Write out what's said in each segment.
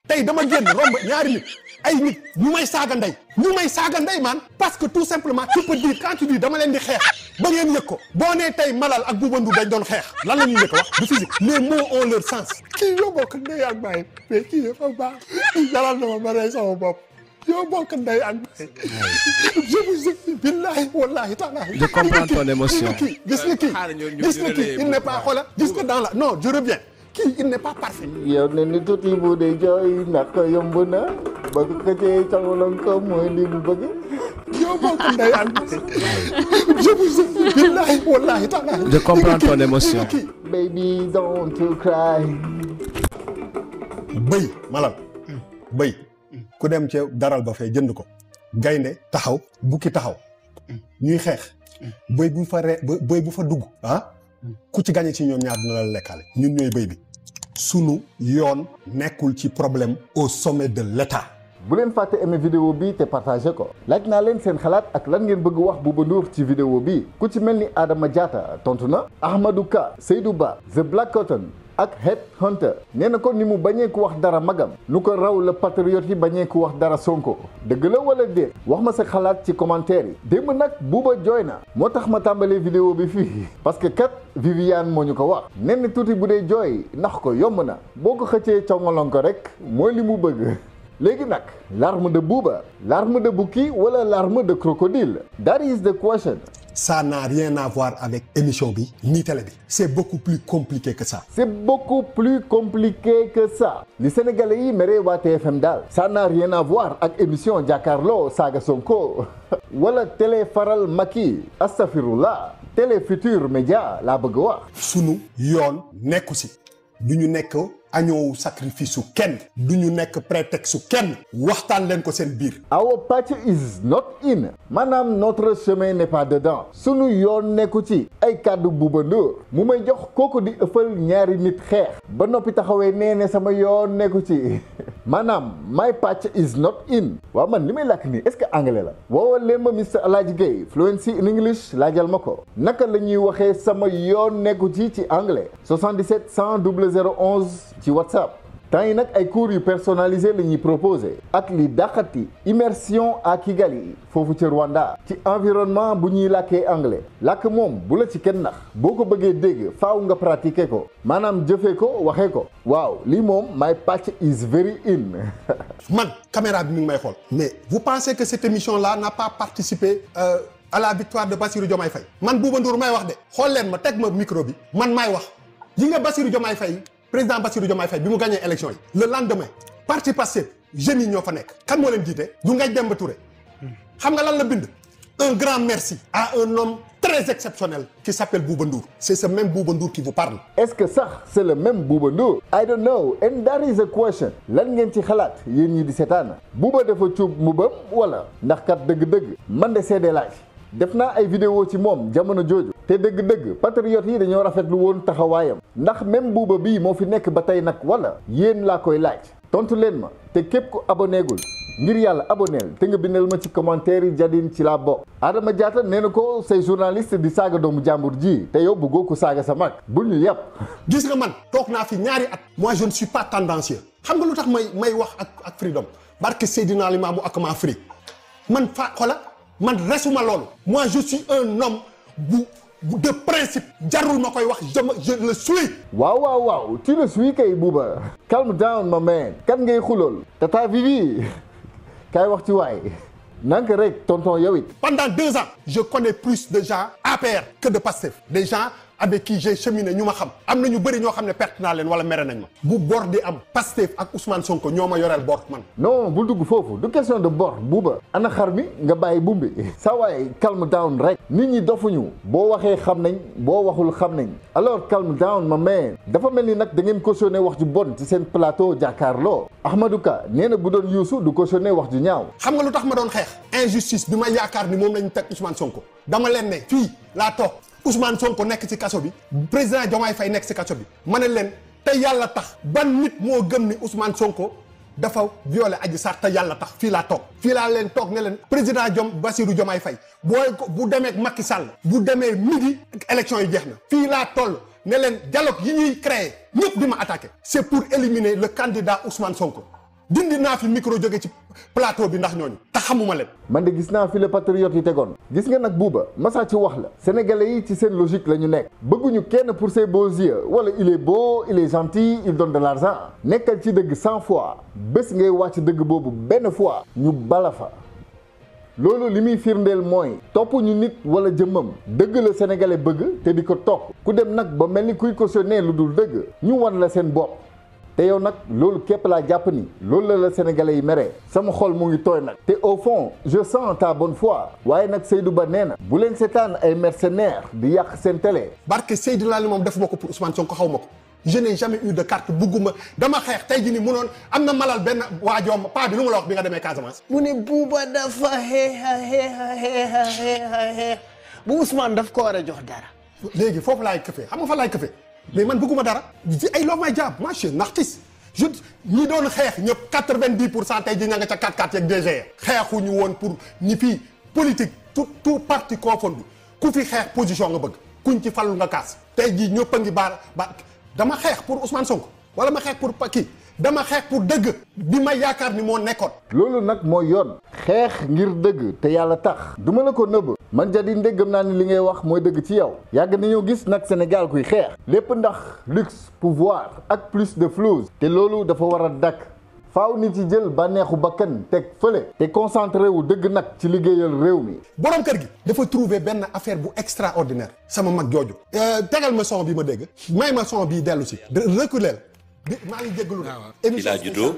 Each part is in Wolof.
tey dama génn romb ñaari nit ay nit ñu may saaga ndey man parce que tout simplement tu peux dire quand tu dis dama leen di xeex ba ngeen yëg ko boo nee tey Malal ak Bouba Ndour dañ doon xeex lan la ñuy njëkk wax du physique les mots ont leur sens. kii yoo bokk ndey ak baay mais kii dafa baax jaral na ma rey sama bopp yoo bokk ndey ak baay je vous ai billahi wallahi taala. Je comprends ton émotion. gis nga kii il n'est pas xoolal gis nga dans la non je reviens. kii il n'est pas parfait. yow ne ni tuuti bu dee jooy ndax ko yomb na ba ko xëccee cawalon ko mooy li mu bëgg. yow bokk ndey ak je vous ai billahi wallahi taala. Je comprends ton émotion. Baby don't cry. bëy Malal bëy ku dem ci daral ba fee jënd ko gaynde taxaw bukki taxaw ñuy xeex bëy bu fa dugg ku ci gagné ci ñoom ñaar dina la lekkaale ñun ñooy bëy bi sunu yoon nekkul ci problème au sommet de l'État. bu leen fàtte aimer vidéo bi te partagé ko laaj naa leen seen xalaat ak lan ngeen bëgg wax Bouba Ndour ci vidéo bi ku ci mel ni Adama Diatta tontu na Ahmadou Ka Seydou Ba The Black Cotton ak Head Hunter nee na ko ni mu bañee ku wax dara magam nu ko raw la patriote yi bañee ku wax dara Sonko dëgg la wala déet wax ma sa xalaat ci commentaire yi démb nag Bouba jooy na moo tax ma tàmbalee vidéo bi fii parce que kat Viviane moo ñu ko wax nee na tuuti bu dee jooy ndax ko yomb na boo ko xëccee congolon ko rek mooy li mu bëgg léegi nag larme de Bouba larme de bukki wala larme de crocodile that is the question. Ça n'a rien à voir avec émission bi ni télé bi c'est beaucoup plus compliqué que ça. C'est beaucoup plus compliqué que ça li sénégalais yi mere waa TFM daal ça n'a rien à voir ak émission jàkkaarloo saaga Sonko wala télé faral Macky astafirullah télé Futur Média laa bëgg wax. sunu yoon nekku si du ñu nekk añoowu sacrifice su kenn du ñu nekk prétexte su kenn waxtaan leen ko seen biir. Our party is not in maanaam notre chemin n'est pas dedans sunu yoon nekku ci ay kàddu Bouba Ndour mu may jox kooku di ëffal ñaari nit xeex ba noppi taxawee nee ne sama yoon nekku ci maanaam my patch is not in waaw man li may làkk nii est-ce que anglais la woowal leen ma Mr Alaaji Gueye fluency in English laajal ma ko naka la ñuy waxee sama yoon nekku ci anglais 77 100 0011 ci WhatsApp temps yi nag ay cours yu personnalisé la ñuy proposé ak li dàqati immersion à Kigali foofu ci Rwanda ci environnement bu ñuy làkkee anglais làkk moom bu la ci kenn nax boo ko bëggee dégg faaw nga pratiquer ko maanaam jëfee ko waxee ko waaw lii moom my patch is very in. man caméra bi mi ngi may xool mais vous pensez que cette émission là n'a pas participé à la victoire de Bassirou Diomaye Faye man Bouba Ndour may wax de xool leen ma teg ma micro bi man maay wax yi nga Bassirou Diomaye Faye président Bassirou Diomaye Faye bi mu gagné élection yi le lendemain parti Pastef jeunes yi ñoo fa nekk kan moo leen jiite du Ngagne Demba Touré xam nga lan la bind un grand merci à un homme très exceptionnel qui s'appelle Bouba Ndour c'est ce même Bouba Ndour qui vous parle. Est-ce que sax c'est le même Bouba Ndour I don't know and that is a question lan ngeen ci xalaat yéen ñi di seetaan Bouba dafa cuub mbubam wala ndax kat dëgg-dëgg man de seede laaj def naa ay vidéo ci moom jamono jooju te dëgg-dëgg patriotes yi dañoo rafetlu woon taxawaayam ndax même Bouba bii moo fi nekk ba tey nag wala yéen laa koy laaj tontu leen ma te képp ku abonégul ngir yàlla aboneel te nga bindal ma ci commentaire yi jadin ci laa bokk Adama Diatta nee na ko say journaliste di saaga doomu jàmbur ji te yow bëggoo ko saaga sa mag bul ñu yàpp. gis nga man toog naa fi ñaari at moi je ne suis pas tendancieux xam nga lu tax may wax ak freedom barke Seydina Limamou ak ma free man xola man resuma loolu moi je suis un homme de principe jarul ma koy wax je le suis. waaw tu le suis kay Bouba calm down my man kan ngay xulool tata Vivi kaay wax ci waay nank rek tonton yow it. pendant 2 ans je connais plus de gens APR que de Pastef des gens avec qui j'ai cheminé ñu ma xam am na ñu bëri ñoo xam ne perte naa leen wala mere nañ ma bu bor di am Pastef ak Ousmane Sonko ñoo ma yoreel bor man. non bul dugg foofu du question de bor Bouba ana xar mi nga bàyyi bumbi saa waay calm down rek nit ñi dofuñu boo waxee xam nañ boo waxul xam nañ alors calm down ma man dafa mel ni nag da ngeen cautionné wax ju bon ci seen plateau jàkkaarloo Ahmadou Ka nee na bu doon yuusu du cautionné wax ju ñaaw. xam nga lu tax ma doon xeex injustice bi ma yaakaar ni moom lañu teg Ousmane Sonko dama leen ne fii laa toog Ousmane Sonko nekk ci kaso bi président Diomaye Faye nekk ci kaso bi ma ne leen te yàlla tax ban nit moo gëm ni Ousmane Sonko dafa violé Adji Sarr te yàlla tax fii laa toog fii laa leen toog ne leen président Bassirou Diomaye Faye bu demee ak Macky Sall bu demee midi élection yi jeex na fii laa toll ne leen dialogue yi ñuy créé ñëpp di ma attaqué c'est pour éliminer le candidat Ousmane Sonko dindi naa fi micro jóge ci plateau bi ndax ñooñu te xamuma leen. man de gis naa fi le patriote yi tegoon. gis nga nag buuba masa ci wax la sénégalais yi ci seen logique la ñu nekk bëgguñu kenn pour ses beaux yeux wala il est beau il est gentil il donne de l'argent nekkal ci dëgg 100 fois bés ngay wàcc dëgg boobu benn fois ñu bala fa. loolu li muy firndeel mooy topp ñu nit wala jëmmam dëgg la sénégalais bëgg te di ko topp ku dem nag ba mel ni kuy cautionner lu dul dëgg ñu wan la seen bopp te yow nag loolu képp laa jàpp ni loolu la sénégalais yi meree sama xol mu ngi tooy nag te au fond je sens ta bonne foi waaye nag Seydou Ba nee na bu leen seetaan ay mercenaires di yàq seen télé. barke Seydou Lali moom defuma ko pour Ousmane Sonko xaw ma ko je n'ai jamais eu de carte bugguma dama xeex tey jii ni munoon am na malal benn waajoom paa bi lu ma la wax bi nga demee Casamance. mu ne buuba dafa xeex bu Ousmane daf ko war a jox dara. léegi foofu laay këfee xam nga fa laay këfee mais man bëgguma dara ay loo may jàpp moi je suis un artiste je ñi doon xeex ñëpp 90% tey jii ña nga ca 4-4 yeeg DG xeexuñu woon pour ñi fii politique tout parti confondu ku fi xeex position nga bëgg kuñ ci fallu nga kaas tey jii ñëpp a ngi ba dama xeex pour Ousmane Sonko wala ma xeex pour kii dama xeex pour dëgg bi ma yaakaar ni moo nekkoon. loolu nag mooy yoon xeex ngir dëgg te yàlla tax du ma la ko nëbb man Jadi ndéggam naa ni li ngay wax mooy dëgg ci yow yàgg nañoo gis nag Sénégal kuy xeex lépp ndax luxe pouvoir ak plus de flouze te loolu dafa war a dakk faaw nit yi jël bànneexu bakkan teg fële te concentré wu dëgg nag ci liggéeyal réew mi. borom kër gi dafa trouver benn affaire bu extraordinaire sama mag jooju. tegal ma son bi ma dégg may ma son bii dellu si reculer maa ngi jégalu na. fii laa juddoo.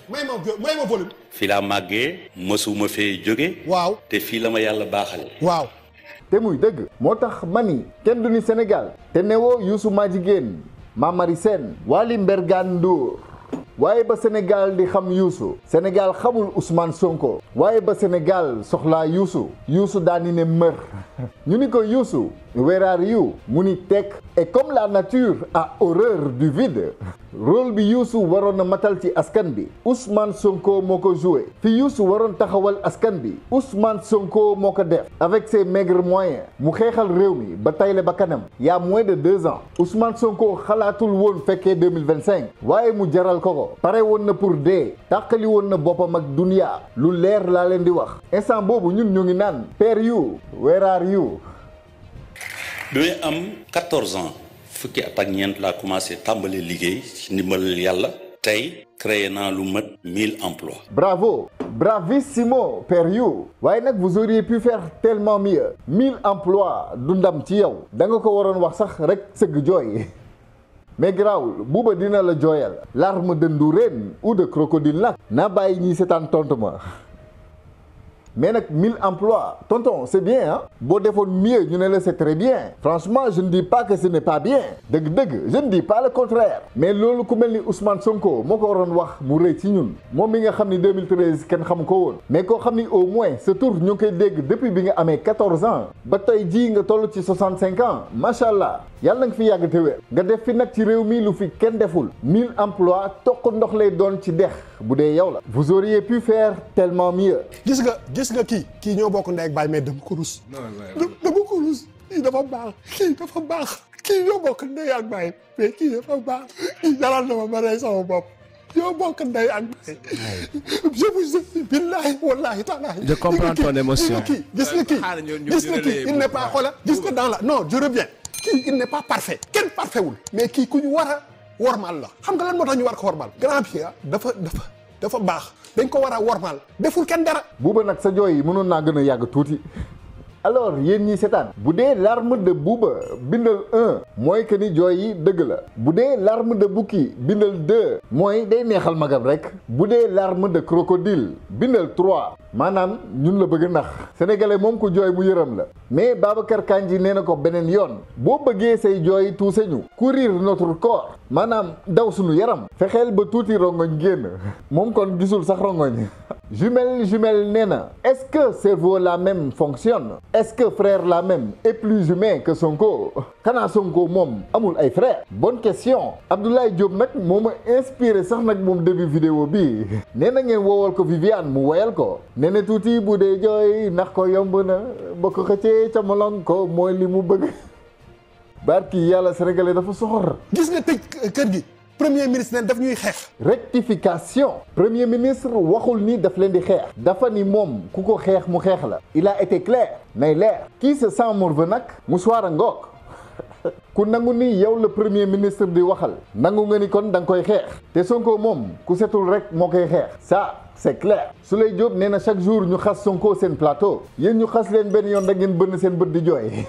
may ma volume. fii laa màggee mësuma fee jóge. waaw te fii la ma yàlla baaxal. waaw. te muy dëgg. moo tax mani kenn du ni Sénégal. te newoo Youssou Madjiguène Mamari Sène Wally Mbergane Ndour waaye ba Sénégal di xam Youssou Sénégal xamul Ousmane Sonko waaye ba Sénégal soxlaa Youssou daani ne mër ñu ni ko Youssou where are you mu ni tekk et comme la nature a horreur du vide rôle bi Youssou waroon na matal ci askan bi Ousmane Sonko moo ko joué fi Youssou waroon taxawal askan bi Ousmane Sonko moo ko def avec ses maigres moyens mu xeexal réew mi ba tayle ba kanam y a moins de 2 ans Ousmane Sonko xalaatul woon fekkee 2025 waaye mu jaral ko pare woon na pour dee tàqali woon na boppam ak dunia lu leer laa leen di wax instant boobu ñun ñu ngi naan père you where are you. bi may am 14 ans fukki at ak ñeent laa commencé tàmbali liggéey ci ndimbalal yàlla tey créé naa lu mat 1000 emplois. bravo bravissimo père you waaye nag vous auriez pu faire tellement mieux 1000 emplois du ndam ci yow da nga ko waroon wax sax rek sëgg jooy mais garaawul buuba dina la jooyal larme de ndourène ou de crocodile nag naa bàyyi ñii seetaan tontu ma mais nag 1000 emplois tonton c'est bien hein boo defoon mieux ñu ne la c'est très bien franchement je ne dis pas que ce n'est pas bien dëgg-dëgg je ne dis pas le contraire mais loolu ku mel ni Ousmane Sonko moo ko waroon wax mu rëy ci ñun moom mi nga xam ni 2013 kenn xamu ko woon mais koo xam ni au moins sa tour ñu ngi koy dégg depuis bi nga amee 14 ans ba tey jii nga toll ci 65 ans macha allah yàlla nga fi yàgg te wér nga def fi nag ci réew mi lu fi kenn deful 1000 emplois toq ndox lay doon ci dex bu dee yow la vous auriez pu faire tellement mieux. gis nga kii ñoo bokk ndey ak baay mais dama ko rus. dama ko rus kii dafa baax kii ñoo bokk ndey ak baay mais kii dafa baax kii jaral na ma rey sama bopp ñoo bokk ndey ak baay. je vous billahi wallahi taala. Je comprends ton émotion. gis nga kii il n'est pas xoolal gis nga dans la non je reviens kii il n'est pas parfait kenn parfait wul mais kii ku ñu war a wormaal la xam nga lan moo tax ñu war ko wormaal grand bi dafa baax dañ ko war a wormaal deful kenn dara. buuba nag sa jooy yi mënoon naa gën a yàgg tuuti alors yéen ñi seetaan bu dee larme de buuba bindal 1 mooy que ni jooy yi dëgg la bu dee larme de bukki bindal 2 mooy day neexal magam rek bu dee larme de crocodile bindal 3 maanaam ñun la bëgg nax sénégalais moom ku jooy mu yërëm la mais Babacar Kandji nee na ko beneen yoon boo bëggee say jooy tuuse ñu courir notre corps maanaam daw suñu yaram fexeel ba tuuti rongoñ génn moom kon gisul sax rongoñ jumelle nee na est-ce que cerveau la même fonctionne est-ce que frère la même est plus humain que Sonko xanaa Sonko moom amul ay frère bonne question Abdoulaye Diop nag moo ma inspiré sax nag moom début vidéo bi nee na ngeen woowal ko Viviane mu woyal ko nee na tuuti bu dee jooy ndax ko yomb na ba ko xëccee ca molon ko mooy li mu bëgg barki yàlla sénégalais dafa soxor. gis nga tëj kër gi premier ministre ne daf ñuy xeex. rectification premier ministre waxul ni daf leen di xeex dafa ni moom ku ko xeex mu xeex la il a été clair nay leer kii se sent morveux nag musuwaar a ngoog ku nangu ni yow le premier ministre di waxal nangu nga ni kon da nga koy xeex te Sonko moom ku setul rek moo koy xeex ça c'est clair Souley Diop nee na chaque jour ñu xas Sonko seen plateau yéen ñu xas leen benn yoon da ngeen bënn seen bët di jooy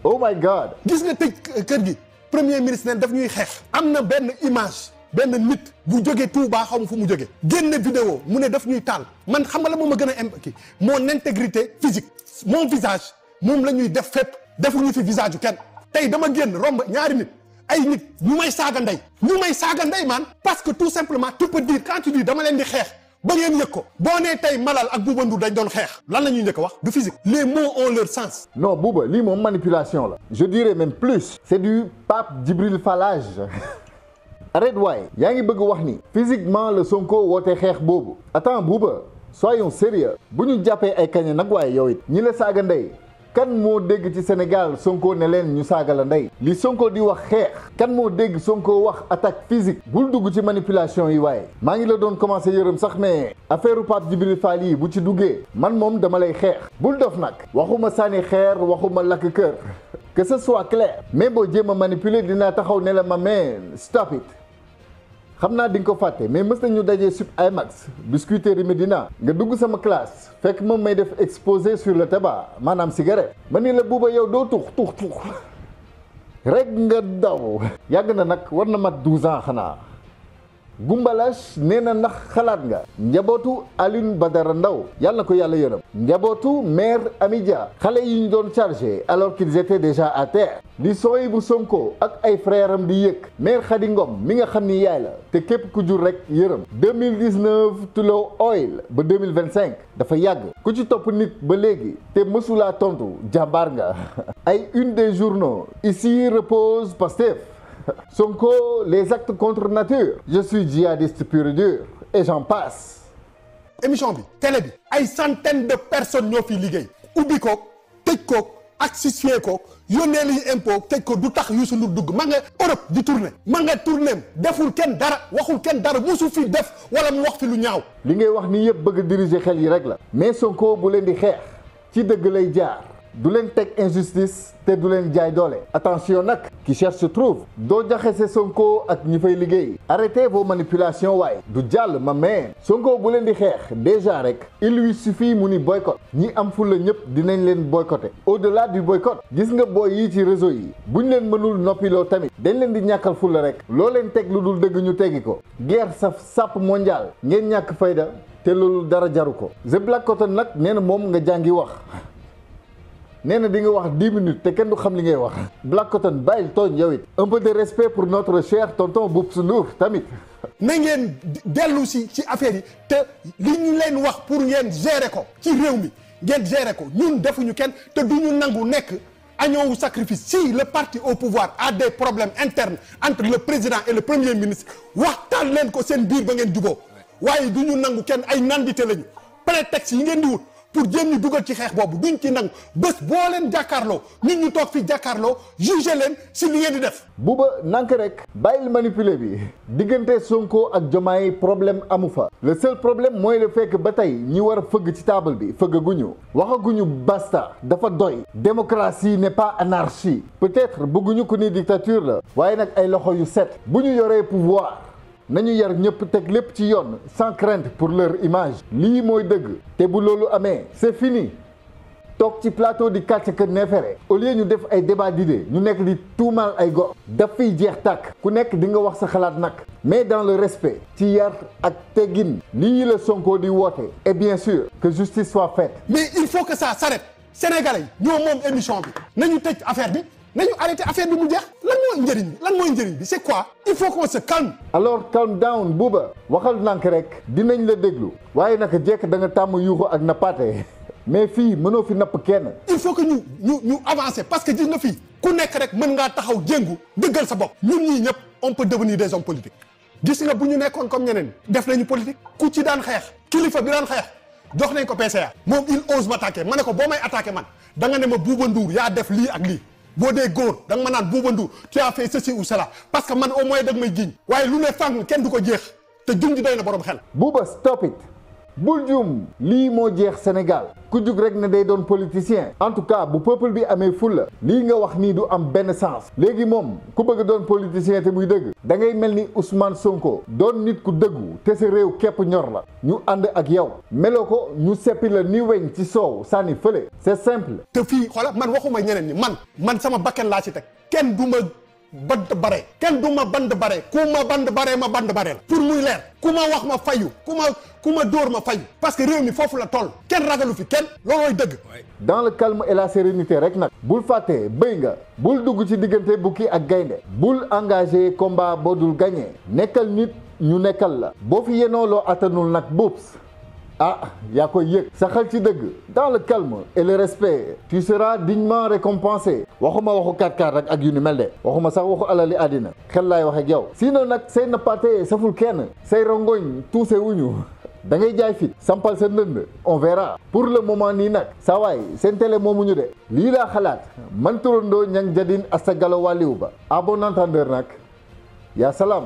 oh my god. gis nga tëj kër gi premier ministre ne daf ñuy xeex am na benn image benn nit bu jógee Touba xaw ma fu mu jógee génn vidéo mu ne daf ñuy taal man xam nga la moom a gën a impliqué mon intégrité physique mon visage moom la ñuy def fépp defuñu fi visage yu kenn tey dama génn romb ñaari nit ay nit ñu may saaga ndey man parce que tout simplement tu peux dire quand tu dis dama leen di xeex ba ngeen yëg ko boo nee tey Malal ak Bouba Ndour dañ doon xeex lan la ñuy njëkk a wax du physique les mots ont leur sens. non Bouba lii moom manipulation la je dirais même plus c'est du Pape Djibril Falage arrête waay yaa ngi bëgg wax ni physiquement le Sonko woote xeex boobu attends Bouba soyons sérieux bu ñu jàppee ay kañe nag waaye yow it ñi la saaga ndey kan moo dégg ci Sénégal Sonko ne leen ñu saaga la ndey li Sonko di wax xeex kan moo dégg Sonko wax attaque physique bul dugg ci manipulation yi waaye maa ngi la doon commencé yërëm sax mais affaire Pape Djibril Fall yi bu ci duggee man moom dama lay xeex bul dof nag waxuma sànni xeer waxuma lakk kër que ce soit clair mais boo jéem a manipuler dinaa taxaw ne la ma man stop it xam naa di nga ko fàtte mais mës nañu dajee sub IMAX Biscuiterie Médina nga dugg sama classe fekk moom may def exposé sur le tabac maanaam cigarette ma ni la Bouba yow doo tux rek nga daw yàgg na nag war na mat 12 ans xanaa Gumbalash nee na ndax xalaat nga njabootu Alioune Badara Ndao yàlla na ko yàlla yërëm njabootu maire Amidia xale yi ñu doon chargé alors qu'ils étaient déjà à terre di sooy bu Sonko ak ay frère am di yëg maire Khady Ngom mi nga xam ni yaay la te képp ku jur rek yërëm 2019 Tullow Oil ba 2025 dafa yàgg ku ci topp nit ba léegi te mësulaa tontu jàmbaar nga ay une des journaux ici repose Pastef Sonko les actes contre nature je suis djihadiste pur et dur et j'en passe. émission bi télé bi ay centaines de personnes ñoo fi liggéey ubbi ko tëj ko asphyxié ko yónnee li impôt tëj ko du tax Youssou Ndour dugg ma nga Europe di tourner ma nga tourner deful kenn dara waxul kenn dara musu fi def wala mu wax fi lu ñaaw. li ngay wax ni yëpp bëgg diriger xel yi rek la mais Sonko bu leen di xeex ci dëgg lay jaar. du leen teg injustice te du leen jaay doole attention nag qui cherche se trouve doo jaxase Sonko ak ñi fay liggéey arrêtez vos manipulations waaye du jàll ma mais Sonko bu leen di xeex déjà rek il lui suffit mu ni boycott ñi am fulla ñëpp dinañ leen boycotter au-delà du boycott gis nga booy yi ci réseau yi buñ leen mënul noppiloo tamit dañ leen di ñàkkal fulla rek loo leen teg lu dul dëgg ñu teggi ko guerre saf sàpp mondial ngeen ñàkk fayda te loolu dara jaru ko The Black Cotton nag nee na moom nga jàngi wax nee na di nga wax 10 minutes te kenn du xam li ngay wax Black Cotton bàyyil tooñ yow it un peu de respect pour notre cher tonton Boubs Ndour tamit na ngeen dellu ci affaire yi te li ñu leen wax pour ngeen gérer ko ci réew mi ngeen gérer ko ñun defuñu kenn te du ñu nangu nekk agneau wu sacrifice si le parti au pouvoir a des problèmes internes entre le président et le premier ministre waxtaan leen ko seen biir ba ngeen juboo waaye du ñu nangu kenn ay nandite lañu prétexte yi ngeen di wut pour jéem ñu dugal ci xeex boobu duñ ci nangu bés boo leen jàkkaarloo nit ñu toog fi jàkkaarloo juger leen si li ngeen di def. Bouba nank rek bàyyil manipuler bi diggante Sonko ak Diomaye problème amu fa le seul problème mooy le fait que ba tey ñi war a fëgg ci table bi fëggaguñu waxaguñu basta dafa doy démocratie n'est pas anarchie peut-être bëgguñu ko ni dictature la waaye nag ay loxo yu set bu ñu yoree pouvoir. nañu yar ñëpp teg lépp ci yoon sans crainte pour leur image lii mooy dëgg te bu loolu amee c'est fini toog ci plateau di kàcc ka neefere au lieu ñu def ay débat d'idées ñu nekk di tuumaal ay gox daf fiy jeex tàkk ku nekk di nga wax sa xalaat nag mais dans le respect ci yar ak teggin lii la Sonko di woote et bien sûr que justice soit faite. mais il faut que ça s'arrête Sénégalais yi ñoo moom émission bi nañu tëj affaire bi. nañu arrêté affaire bi mu jeex lan mooy njëriñ bi c'est quoi il faut qu'on se calme. alors calm down Bouba waxal nank rek dinañ la déglu waaye naka jekk da nga tàmm yuuxu ak nappaate mais fii mënoo fi napp kenn. il faut que ñu avancer parce que gis nga fii ku nekk rek mën ngaa taxaw jéngu dëggal sa bopp ñun ñii ñëpp on peut devenir des hommes politiques gis nga bu ñu nekkoon comme ñeneen def nañu politique ku ci daan xeex kilifa bi daan xeex jox nañ ko PCA moom il ose m'attaquer ma ne ko boo may attaquer man da nga ne ma Bouba Ndour yaa def lii ak lii boo dee góor da nga ma naan Bouba Ndour tu as fait ceci ou cela parce que man au moins da nga may jiiñ waaye lu ne fàng kenn du ko jeex te junj doy na borom xel. Bouba stop it bul juum lii moo jeex Sénégal ku jug rek ne day doon politicien en tout cas bu peuple bi amee fulla lii nga wax nii du am benn sens léegi moom ku bëgg doon politicien te muy dëgg da ngay mel ni Ousmane Sonko doon nit ku dëggu te sa réew képp ñor la ñu ànd ak yow meloo ko ñu seppi la ni weñ ci soow sànni fële c'est simple. te fii xoola man waxuma ñeneen ñi man sama bakken laa ci teg kenn du ma band bare kenn du ma band bare ku ma band bare ma band bare la pour muy leer ku ma wax ma fayu ku ma dóor ma fayu parce que réew mi foofu la toll kenn ragalu fi kenn loolooy dëgg. dans le calme et la sérénité rek nag bul fàtte bëy nga bul dugg ci diggante bukki ak gaynde bul engagé combat boo dul gagné nekkal nit ñu nekkal la boo fi yenoo loo attanul nag boops ah yaa koy yëg saxal ci dëgg dans le calme et le respect tu seras dignement récompensé waxuma waxu 4x4 rek ak yu ni mel de waxuma sax waxu alali àddina xel laay wax ak yow sinon nag say nappaate saful kenn say rongoñ tuuse wuñu da ngay jaay fit sampal sa ndënd on verra pour le moment nii nag saa waay seen télé moomuñu de lii laa xalaat man turandoo ñang jadin asta galo wàlliw ba à bon entendeur nag yaa salaam